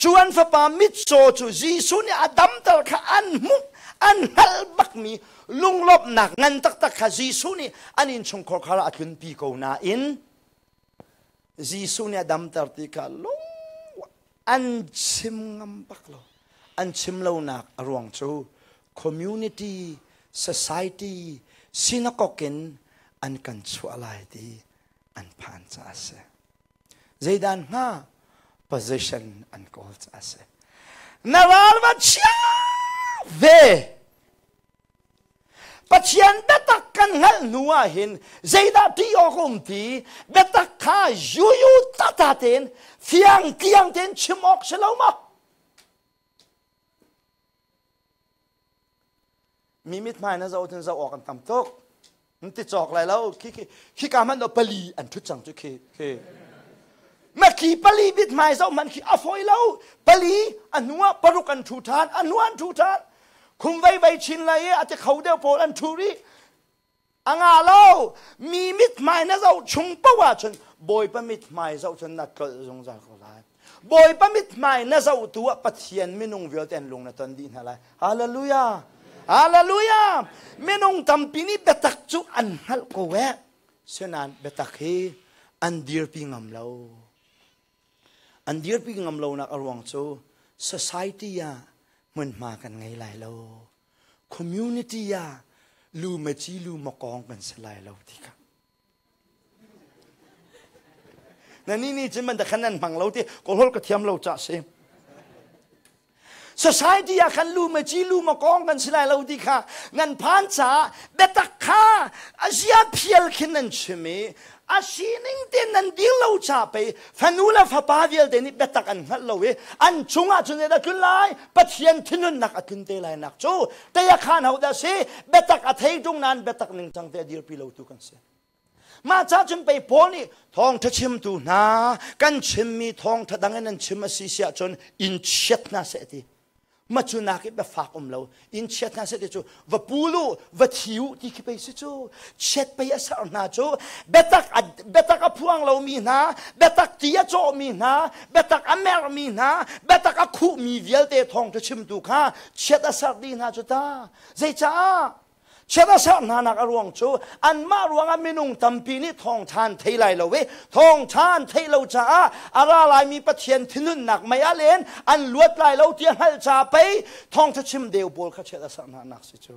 Cu an fapa mitcaw cu Jesuh nih a damter kha an hmuh, an hngalh bakmi lunglawmhnak ngan taktak kha Jesuh nih an innchungkhar kha a tlunpi ko nain Jesuh nih a damter ti kha lung an chim ngam bak lo. An chim lonak a ruang cu community, society, synagogue in an kan chuah lai ti an phan caah a si. Zeidan hnga position an kawl caah a si. Na ral va chia ve. Pathian biatak kan hngalh hnu ah hin zeidah ti awk um ti biatak kha yuyu tata tein fiang tiang tein chim awk si lo maw? Mi mithmai na zoh cun zoh awk an tam tuk. Ti cawk lai lo. Khi khi khi ka hmanh pali an ṭhut cang cu khi khi. Ma khi pali mithmai zoh hmanh khi a fawi lo. Pali a hnu ah paruk an ṭhu ṭhan, a hnu an ṭhu ṭhan. Khum vei vei chin lai i a ti kho deuh pawl an ṭhu rih. A nga lo. Mi mithmai na zoh chung paoh ahcun Bawipa mithmai zoh cun na tlolh zungzal ko lai. Bawipa mithmai na zohtu ah Pathian minung vialte an lung na ton dih hna lai. Hallelujah! Hallelujah! Minung tampi nih biatak cu an hngalh ko eh. Sinain biatak hi an dirpi ngam lo. An dirpi ngam lonak a ruang cu society ah hmunhma kan ngei lai lo. Community ah lu maci lu makawng kan si lai lo ti kha. Na ni ni cun man da khan nan hmang lo ti kawlhol ka thiam lo ca si. Society ah khan lu ma ci lu ma kong kan si lai lo ti kha nan phan caah biatak kha a zia phial khin nan chim i a sining te nan dir lo ca pei fanu le fapa vialte nih biatak an hngalh lo i an chungah cun a tlun lai Pathian thinhunnak a tlun te lai nak cu tei a khan ho dah si biatak a thei tung nain biatak ningcang te a dirpi lo tu kan si. Mah ca cun pei Paul nih thawngṭha chimtu hna kan chimmi thawngṭha dang in an chim a si si ahcun in chiat hna seh ti. Ma cu nak i biafak um lo. In chiat hna seh ti cu va pul u, va thi u ti khi pei si cu. Chiat pei a ser hna cu biatak a, biatak a phuang lomi hna, biatak ti a cawhmi hna, biatak a merhmi hna, biatak a khuhmi vialte thawngṭha chimtu kha chiat a ser dih hna cu ta. Zeicah? Chiat a ser hnanak a ruang cu anmah ruangah minung tampi nih thawngṭha an thei lai lo i thawngṭha an theih lo caah a ra laimi Pathian thinhunnak mei ah len an luat lai lo ti a hngalh caah pei thawngṭha chim deu pawl kha chiat a ser hnanak si cu.